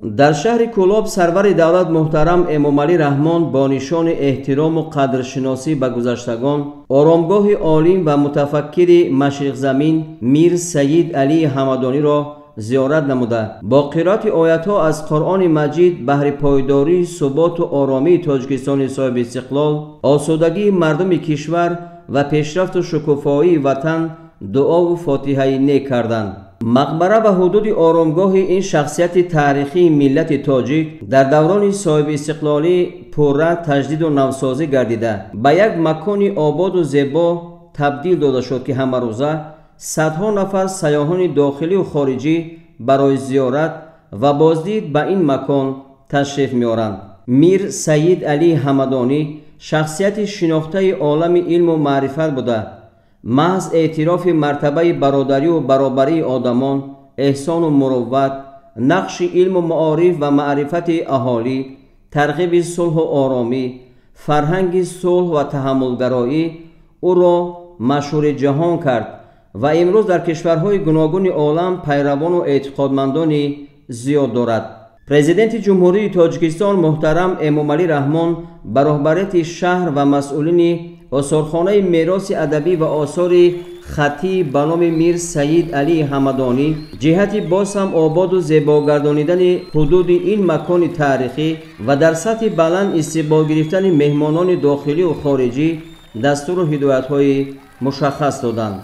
Дар шаҳри Кӯлоб сарвари давлат муҳтарам Эмомалӣ Раҳмон бо нишони эҳтирому қадршиносӣ ба гузаштагон оромгоҳи олим ва мутафаккири машриқзамин Мир Саид Алии Ҳамадониро зиёрат намуда, бо қироати оятҳо аз Қуръони Маҷид баҳри пойдории суботу оромии Тоҷикистони соҳибистиқлол, осудагии мардуми кишвар ва пешрафту шукуфоии ватан дуову фотиҳаи нек карданд. Мақбара ва ҳудуди оромгоҳи ин шахсияти таърихии миллати тоҷик дар даврони соҳибистиқлолӣ пурра таҷдиду навсозӣ гардида, ба як макони ободу зебо табдил дода шуд, ки ҳамарӯза садҳо нафар сайёҳони дохилию хориҷӣ барои зиёрат ва боздид ба ин макон ташриф меоранд. Мир Саид Алии Ҳамадонӣ шахсияти шинохтаи олами илму маърифат буда, маҳз эътирофи мартабаи бародарию баробарии одамон, эҳсону мурувват, нақши илму маориф ва маърифати аҳолӣ, тарғиби сулҳу оромӣ, фарҳанги сулҳ ва таҳаммулгароӣ ӯро машҳури ҷаҳон кард ва имрӯз дар кишварҳои гуногуни олам пайравону эътиқодмандони зиёд дорад. Президенти Ҷумҳурии Тоҷикистон муҳтарам Эмомалӣ Раҳмон ба роҳбарияти шаҳр ва масъулини осорхонаи мероси адабӣ ва осори хаттӣ ба номи Мир Саид Алии Ҳамадонӣ ҷиҳати боз ҳам ободу зебогардонидани ҳудуди ин макони таърихӣ ва дар сатҳи баланд истиқбол гирифтани меҳмонони дохилию хориҷӣ дастуру ҳидоятҳои мушаххас доданд.